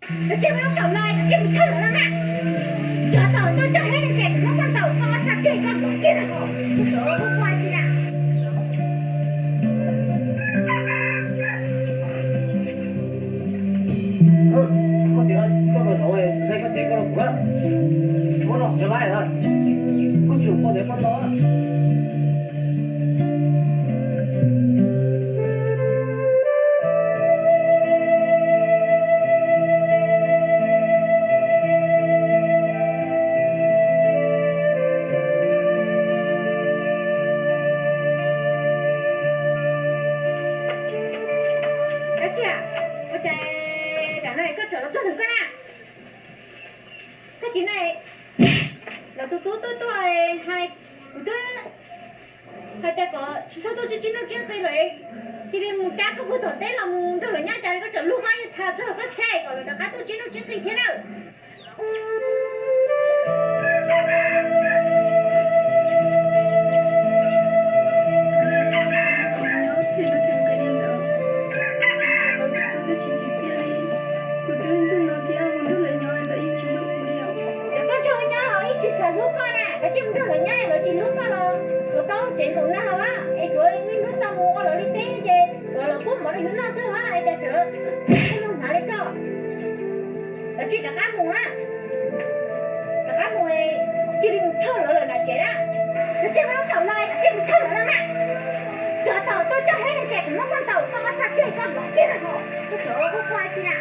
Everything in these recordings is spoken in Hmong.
Cov tsiaj muaj lub kaum no, cov tsiaj mus thawj lawm na. Tsov tom tuaj coj heb li cas, kuv muab koj ntaus koj ob sab ceg koj nplov kiag na. Kuv tsov muab koj tsis na. Koj tias koj los zov, koj tias koj los kuv, muab no cov laib, koj tsis los koj tias koj no. Ua cas tam no koj tseem los txog ntawm koj na? Tag kis no los tus tub tuaj tuaj hais, kuv twb hais tias kom tsis txhob tuaj tsib nruj tsib qis lawm, cia li mus cab koj puag tom teb los mus nrog lawv nyob, cas koj tseem lug koj ib txha txog koj thiab, kom lawv rov qab tuaj tsib nruj tsib qis thiab na. Kuv twb nrog no thiab mus nrog lawv nyob lawv yeej tsis hlub kuv li os. Ces koj nrog nyob los yeej tsis xav hlub koj na, koj cia mus nrog lawv nyob lawv tsis hlub koj los, lawv tau tsev nkaum no los es tsuav me hnub tau mus ua lawv li teb ces lawv los pub mov rau yus noj xwb os, es cas tseem ua lub hnav li koj. Lawv tsis rov qab mus na, rov qab mus cia li mus thawj lawv lawm nram tsev na. Lawv tsis mus thawj lawv, lawv tsis mus thawj lawv na. Tsov tom tuaj coj heb li cas kuv muab koj ntaus koj ob sab ceg koj nplov kiag na. Koj tsov muab koj tsis na.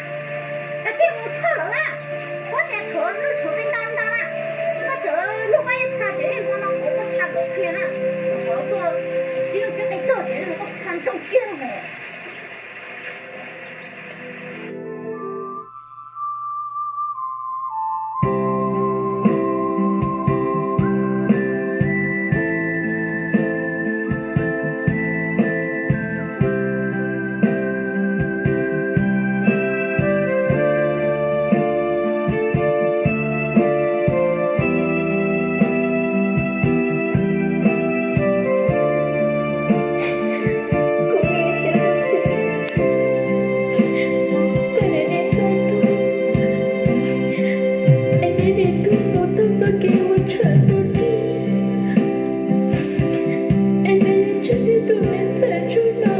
Lawv tsis mus thawj lawv na. Koj tias tshuav nws tshuav peb ntau ntau na. Koj tseem lug koj ib txha tsev hmo no kuv koj txha nplov kiag na. Koj tuaj tsib nruj tsib qis txog tsev no koj txha ntsoog kiag na. Es neb yuav tsum yog tus me ntxhais tsuj no,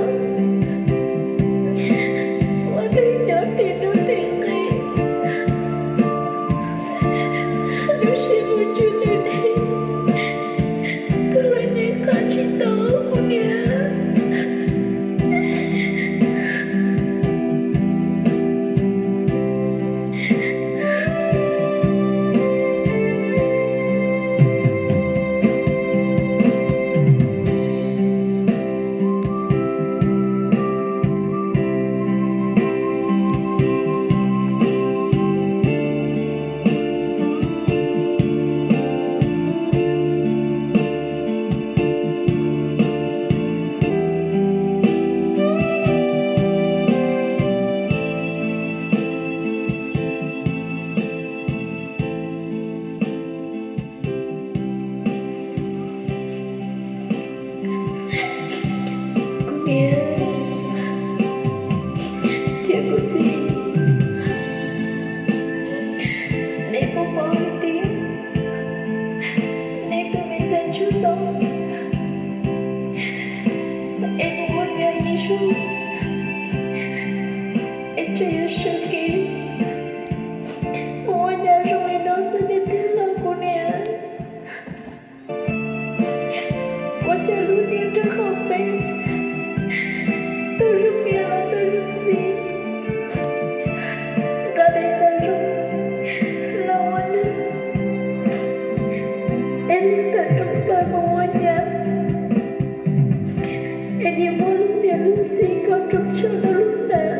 ua neej nyob tim nuj tim nqis, lub siab mus ntsib lwm neeg, tus lawv neb qab tsis tau kuv niam. Kuv niam thiab kuv txiv, neb puas paub hais tias neb tus me ntxhais tsuj no es mus ua niam ib zaug es tseem yuav sawv kev mus ua niam zoo li no xwb tiag tiag los kuv niam? Ua cas lub niag nraug qaum peb tau zoo niam los tau zoo txiv, nqa dej nqa zoo los ua neeg, es lig tawm rooj plaws mus ua niam, es niam muab lub niam lub txiv kom roos tshaj lub hnab.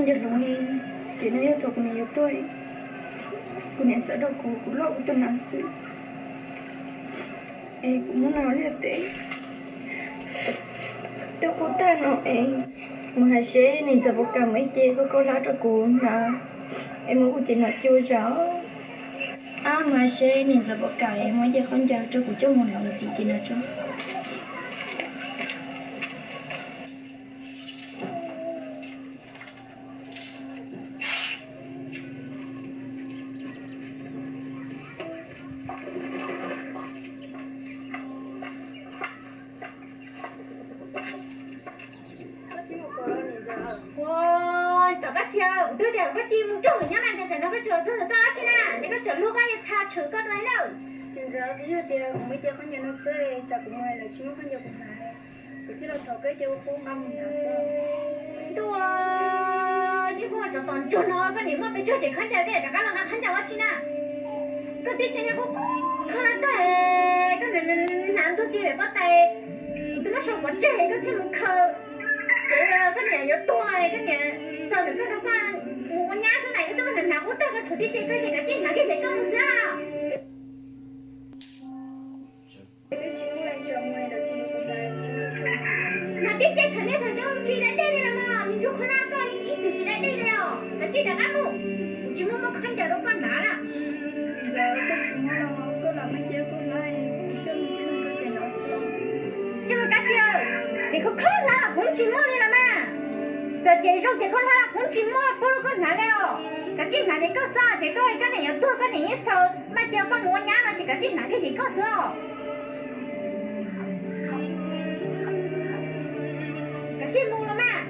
Yog lus li, ces no yog thaum kuv niam yuav tuaj, kuv niam xav rau kuv, kuv loj kuv tuaj no xwb, es kuv muab no liaj teb tuaj qub tag no es mus hais seb niam ntxawm puas kam muab ib ce khaub khaub hlab rau kuv hnav es mus ua cev nom cua zam. Ab, mus hais seb niam ntxawm puas kam es muab ib ce khaub ncaws rau kuv coj mus hnav ua cev nom cua. Ua, tom kab xia, kuv twb tias koj cia mus nrog lwm nyob na, ces tsam no koj tseem los txog txog dab tsi na, ces koj tseem luag koj yuav txha tshwm koj rau na. Ces ntxawm, kuv yog tias kuv muaj ib ce khaub ncaws no xwb, tsam kuv mus lawv tsis muab khaub ncaws kuv hnav, kuv thiaj los thov koj ib ce ua qub nqa mus hnav xwb. Ntuj, niag poj cov tom ntsuag no, koj niam muaj pes tsawg ces khaub ncaws tej rov qab los nqa khaub ncaws ua tsi na. Koj tib ce niag qub qub khaub hlab tag, koj hnav ntuag ti pem pob tais, kuv twb muab sau pov tseg koj thiaj mus khaws. Ces koj niam yuav tuag, koj niam xaws ntawm koj rau koj mus ua nyab xwb na, koj twb hnav qub tag koj tshuav tib ce koj ces kav tsij hnav kiag ces koj mus xwb. Hnav tib ce thaum nej thaum xyov tsis da dej li los mas, nws ntsuag khaub hlab koj ib txwm tsis da dej li os, kav tsij rov qab mus, kuv tsis muaj muab khaub ncaws rau koj hnav na. Coj mus kab xia, ces khaub khaub hlab los kuv tsis muaj li los mas. Txawm ces zoo ces khaub hlab los kuv tsis muaj pub rau koj hnav li os. Kav tsij hnav ces koj xwb, ces koj, koj niam yuav tuag koj niam yeej xaws maj cia koj mus ua nyab no ces kav tsij hnav thiaj ces koj xwb os. Kav tsij mus los mas,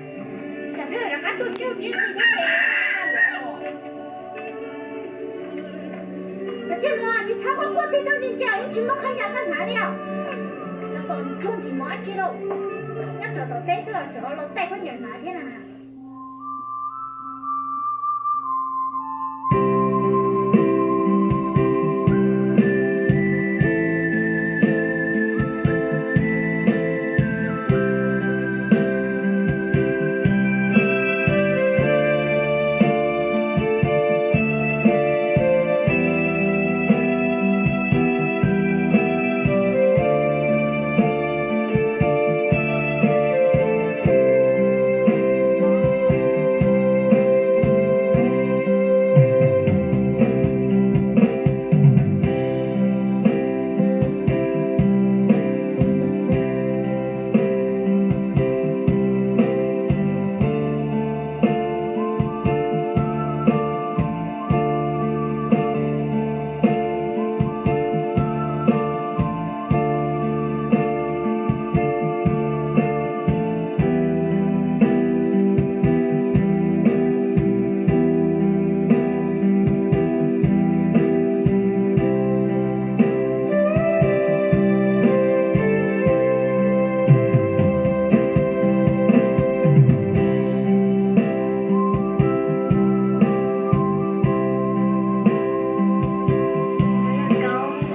tsam pliag rov qab tuaj tsib tsib txij thiab ces. Kav tsij mus, tsis txhob quaj quaj txij toj ntsia ntsia, yeej tsis muaj khaub ncaws koj hnav li os. Cov tom ntsuag ntxim mos dab tsi lauj, nyob rau tom teb xwb los tseem ua los tej khaub ncaws hnav thiab na.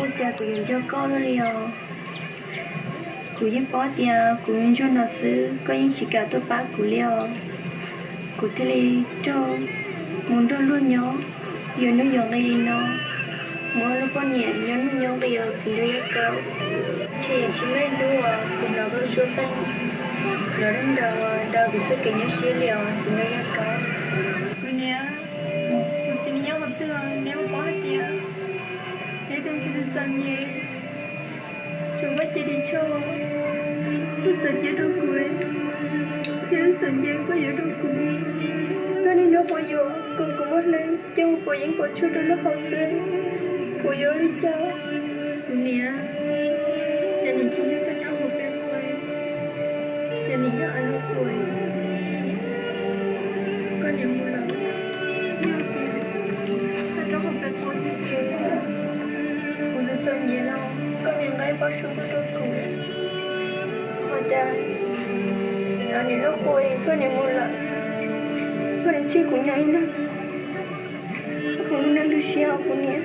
Ua cas kuv yuav nco koj luaj li os? Kuv yeej paub tias kuv ntsuag no xwb koj yeej tsis kam tuaj pab kuv li os. Kuv thiaj li raug mus nrog luag nyob yuav nuj yuav nqi li no, mus ua luag poj niam nyob nuj nyob nqi os txiv nraug Yaj Kaub. Ntshe yuav tsis muaj ib hnub uas kuv hnov koj suab peej los dag ntawd ua daws kuv txoj kev nyuaj siab li os txiv nraug Yaj Kaub. Kuv niam, kuv txiv nyob qhov twg, neb puas paub hais tias neb tus txiv txom nyem, tsuas koj cia li tso, koj txawm cia rau kuv, cia li txawm nce koj yuav rau kuv. Koj niaj hnub quas yuam kom kuv muab hlwb coj mus pov yeeb pov tshuaj rau lub hauv xwb, puas yuav li cas? Kuv niam, yog nws tsis yog koj nyob hauv peb ua, yog nws yog av lub ua, koj niam mus lawm, yog tias koj rov qab peb ua tiag ces kuv txom nyem no, koj niam nqa ib pob suab tuaj rau kuv. Ua cas av niam lub ua koj niam mus lawm, koj niam tseg kuv nyob ib leeg, kuv lub neej tu siab os kuv niam.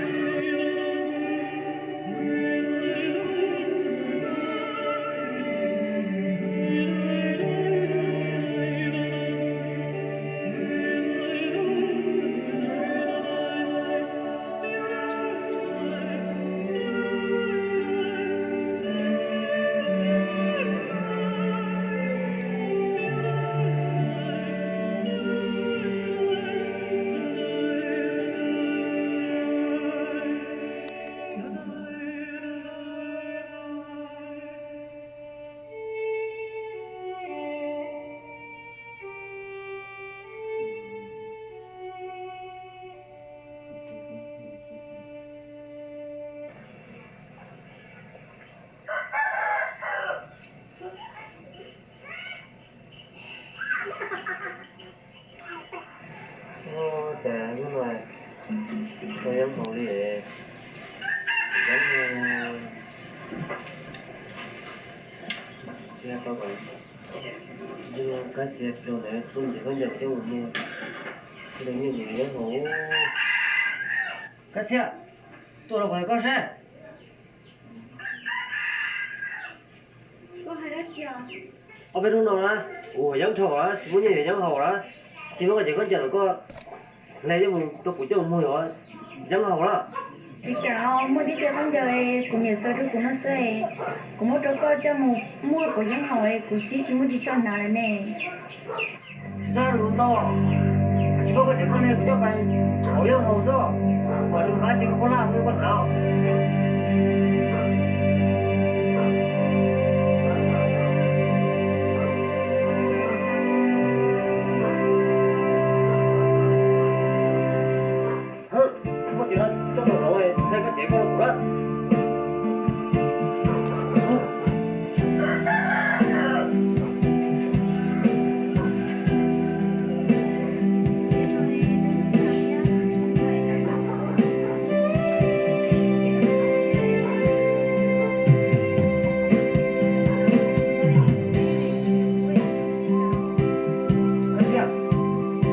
Koj yeeb haus li, yeeb, thiab koj, Kab Xia rau ntawd tuaj nrhiav khaub ncaws coj mus muag, thiaj li nyiaj mus yeeb haus. Kab Xia, tuaj los kuv hais koj saib. Ob peb hnub no na, kuv yeeb dhau lawm, tsis muaj nyiaj yuav yeeb haus lawm, tsis muaj koj ces khaub ncaws los koj hle coj mus rau kuv coj mus muag yuav yeeb haus na. Tsis kam, muaj tib co khaub ncaws kuv niam txawb rau kuv no xwb, kuv muab rau koj coj mus muag kuv yeeb haus, kuv tsis, tsis muaj ris tsho hnav lawm ne. Xab lus ntau, tsis paub koj ces koj hle kuv coj mus haus yeeb haus xwb, kom nws hnav ces koj laj mus koj hnav. Muab cov no coj rau hauv, hle koj ces koj los kuv na.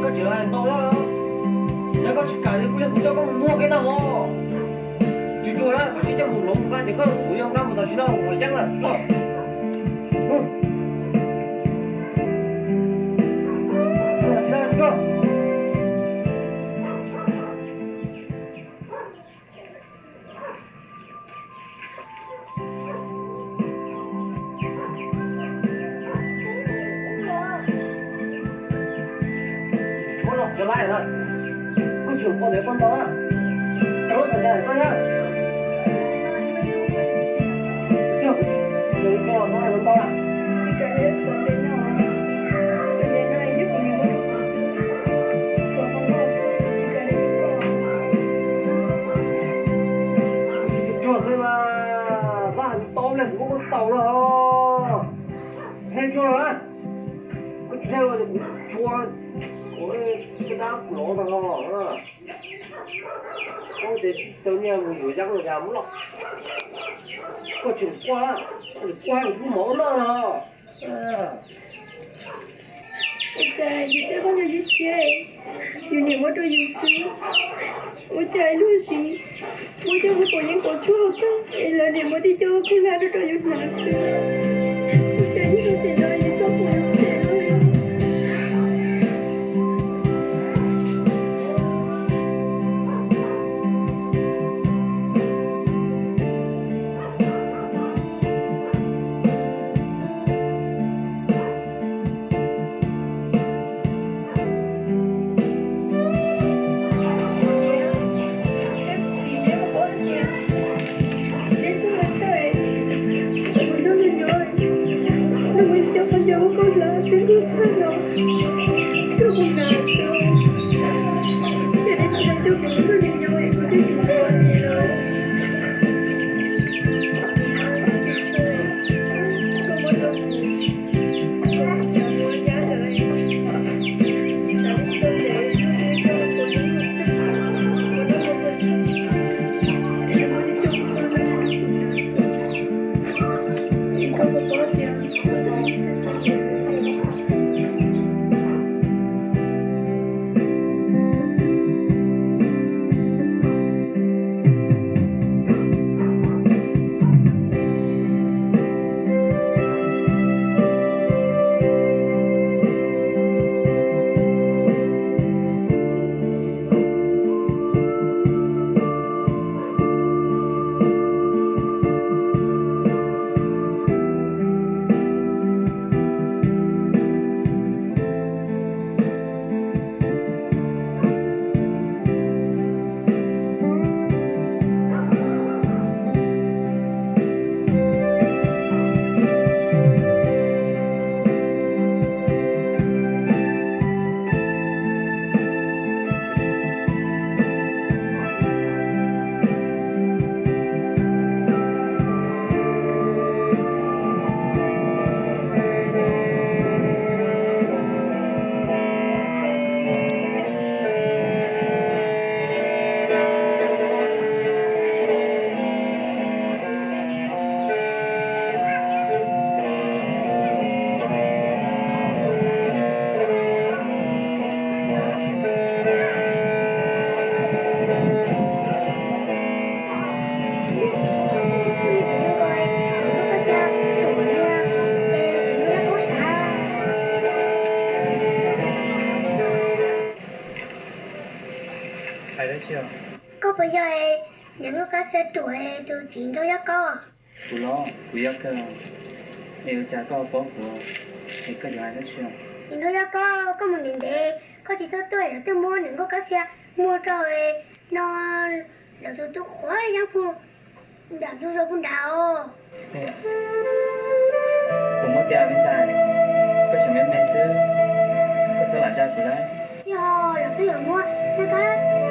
Koj tseem hais ntau lawm, yog koj tsis kam li kuv, kuv coj koj mus muag kiag tau os. Tsis tsuag na, koj tsis coj mus hloov mus nqa ces koj kuv yuav nqa mus tam sim no ua yeeb lawm. Muab los cov laib na, koj tseem pom ntawd koj ntau na, rau lub xav cas koj na. Coj kuv, coj los ntau na. Tsis tsuag xwb mas, vaj ntau lig kuv muab koj taus los. Hle tsuag na, koj tsis hle los kuv tsuag, kuv dab lov no. Ua ces tsis tau nyiaj mus yuav yeeb los cas muab los. Koj tseem quaj, koj tseem quaj kuv pub mov noj los. Ua cas yus tej poj niam siab, yus niam muab rau yus xwb. Ua cas yus siab, muab coj mus pov yeeb pov tshuaj tag es lawv niam muab tib co khaub hlab rau rau yus hnav xwb. Ua cas yus hais tias no yus txoj hmoo yus phem lawm. Hais dab tsi? Koj puas yog niam nkauj Kab Xia ruam tus txiv nraug Yob Kaub? Kuv los kuv yog kawg, es ua cas koj paub kuv, es koj yuav hais dab tsi? Txiv nraug Yob Kaub, koj mus ntev ntev, koj tsis txhob tuaj, lawv twb muab niam nkauj Kab Xia muag rau no, lawv tus tub qhuav yeeb pug nram ntug zos pug nrad os. Kuv muab tiag me ntxhais, koj tseem me me xwb, koj txhob lam dag kuv lawm. Yog lawv twb yuav muab, koj